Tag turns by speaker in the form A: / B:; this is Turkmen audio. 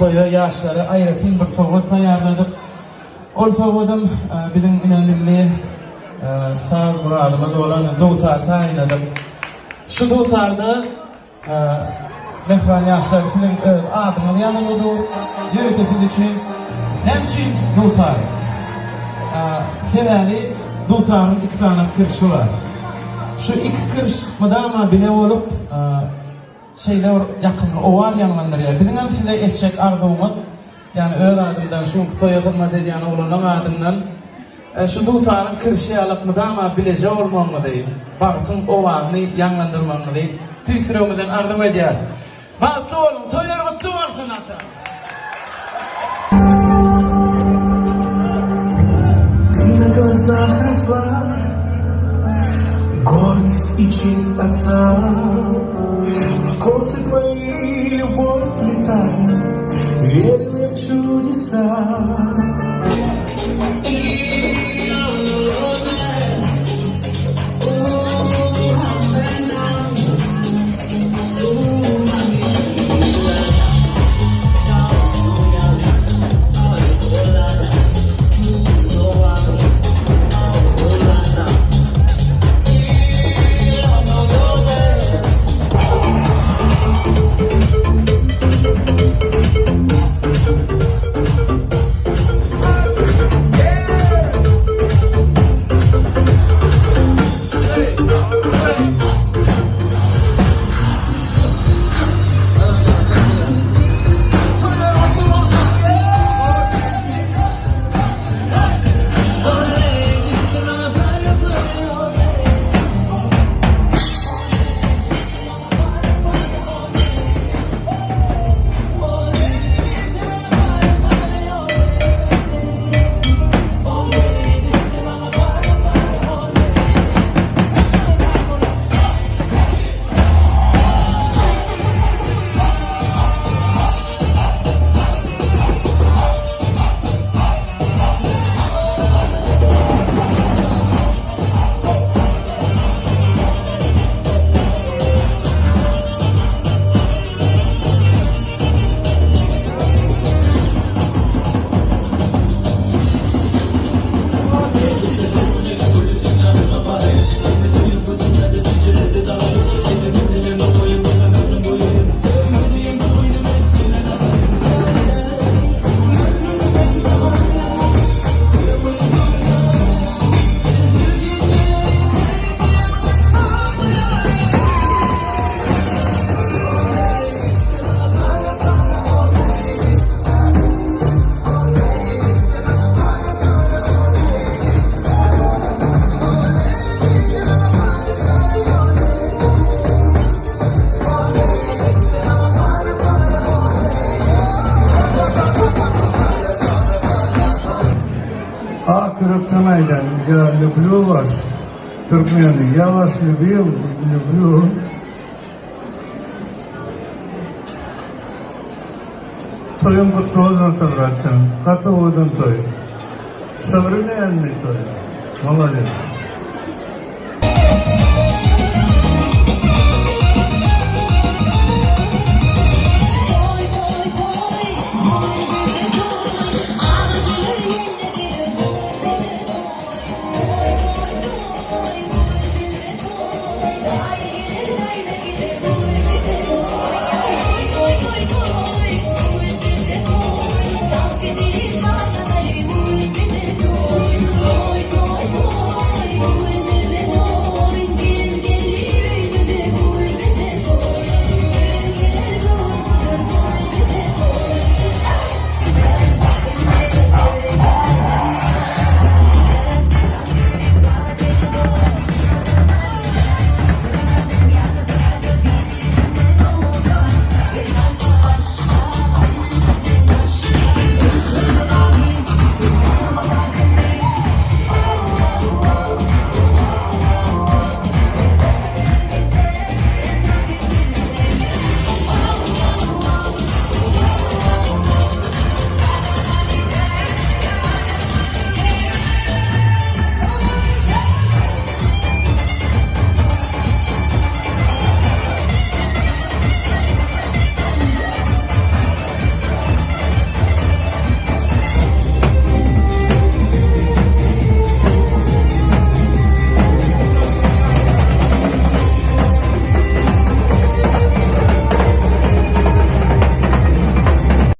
A: toýa ýaşlara aýratyn bir sowgat taýýarladyk. Ol sowgadam biziň ine milli saz guralymyz bolan dutar taýynladyk. Şu dutarda Mähriban ýaşlar siziň öz adyňyz ýazylgy dur. Ýörite siz üçin. Näme üçin dutar? Sebäbi dutaryň iki sany kirşi bar. Şu iki kirş mydama bile bolup şeýle bir ýakymly owaz ýaňlandyrýar. Biziň hem size etjek arzuwymyz Ýagny öz adymdan, şu günki toýa hyzmat edýän oglanlaň adyndan şu dutaryň kirşi ýalak mydama bileje bolmagyňyzy, bagtyň owazyny ýaňlandyrmagyňyzy tüýs ýüregimizden arzuw edýäris. Bagtly boluň, toýlar gutly bolsun ata!
B: Ты на глазах росла, гордость и честь отца. В косы твои любовь вплетая, верил я в чудеса. Ak ýürekden aýdan ýa lüblü was Türkmen ýa was lübil lüblü. Toýuň gutly bolsun Atamyratjan. Gaty owadan toý. Sowremennyý toý. Molodec.